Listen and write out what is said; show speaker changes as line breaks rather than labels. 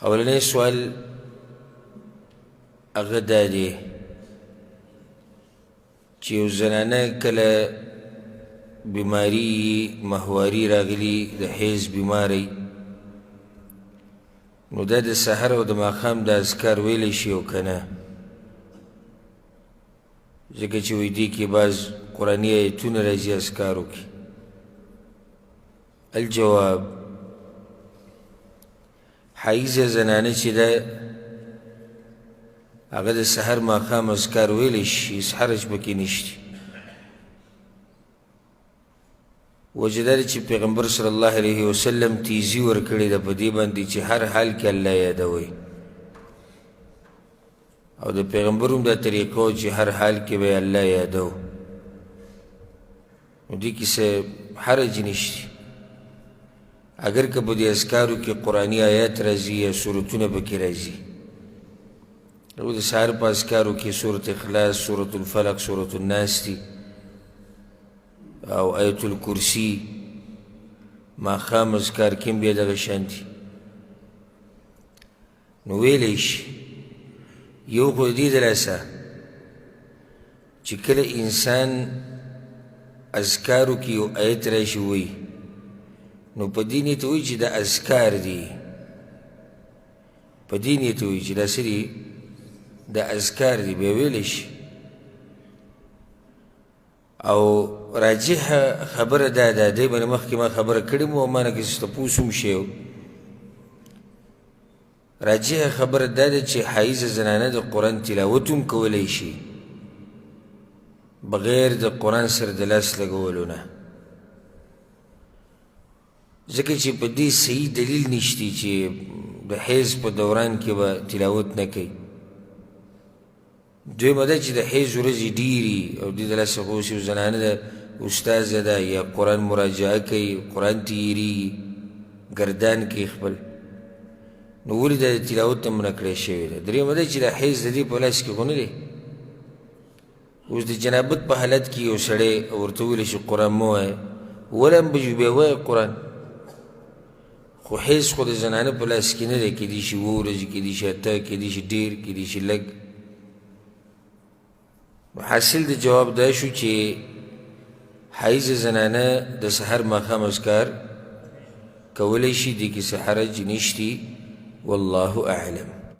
اولنی سوال هغه دا دی چې یو زنانه کله بیماری ماهواري راغلي، د حیض بیماری، نو دا د سحر او د ماښام د اذکار ویلی شي او که نه؟ ځکه چې وایي دې کې بعض قرآني آیتونه راځي اذکارو کې. الجواب: حیضه زنانه چې ده هغه د سحر ماښام اذکار ویلی شي، هېڅ حرج پکې نشته. وجه دا ده چې پیغمبر صلی الله علیه وسلم تیزي ورکړې ده په دې باندې چې هر حال کې الله یادوي، او د پیغمبر هم دا طریقه وه چې هر حال کې به یې الله یادو. نو دې کې څه حرج نشته. اګر که په دې اذکارو کې قرآني آیات راځي یا سورتونه پکې راځي، او د سهار په اذکارو کې سورت اخلاص، سورت الفلق، سورت الناس دي او آیت الکرسي. ماښام اذکار کې هم بیا دغه شان دي. نو ویلی شي یو خو د دې د لاسه چې کله انسان اذکارو کې یو آیت راشي وایي، نو په دې نیت وایي چې دا اذکار دي، په دې نیت وایي چې دا څه دي، دا اذکار دي، بیا ویلی شي. او راجح خبره دا ده، دې باندې مخکې ما خبره کړې وه او ما نه که څه تپوس هم شوی، راجح خبره دا ده چې حایزه زنانه د قرآن تلاوت هم کولی شي بغیر د قرآن سره د لاس لګولو نه، ځکه چې په دې صحیح دلیل نشتی چې د حیض په دوران کې به تلاوت نه کوي. دویمه ده چې د حیض ورځې ډېري او دې د لاسه خو اوس یو زنانه ده، استاذه ده، یا قرآن مراجعه کوي، قرآن تېرېږي، ګردان کوي خپل، نو ولې دا د تلاوت نه منع کړی شوې ده؟ درېیمه ده چې دا حیض د دې په لاس کې خو نه دی. اوس د جنابت په حالت کې یو سړی ورته وویل شي قرآن مه وایه، ولې هم به بیا وایې قرآن؟ خو حیض خو د زنانه په لاس کې نه دی، کیدای شي اووه ورځې، کیدای شي اته، کیدای شي ډېر، کیدای شي لږ. نو حاصل د جواب دا شو چې حیض زنانه د سحر ماښام اذکار کولی شي، دې کې څه حرج نشتی. والله اعلم.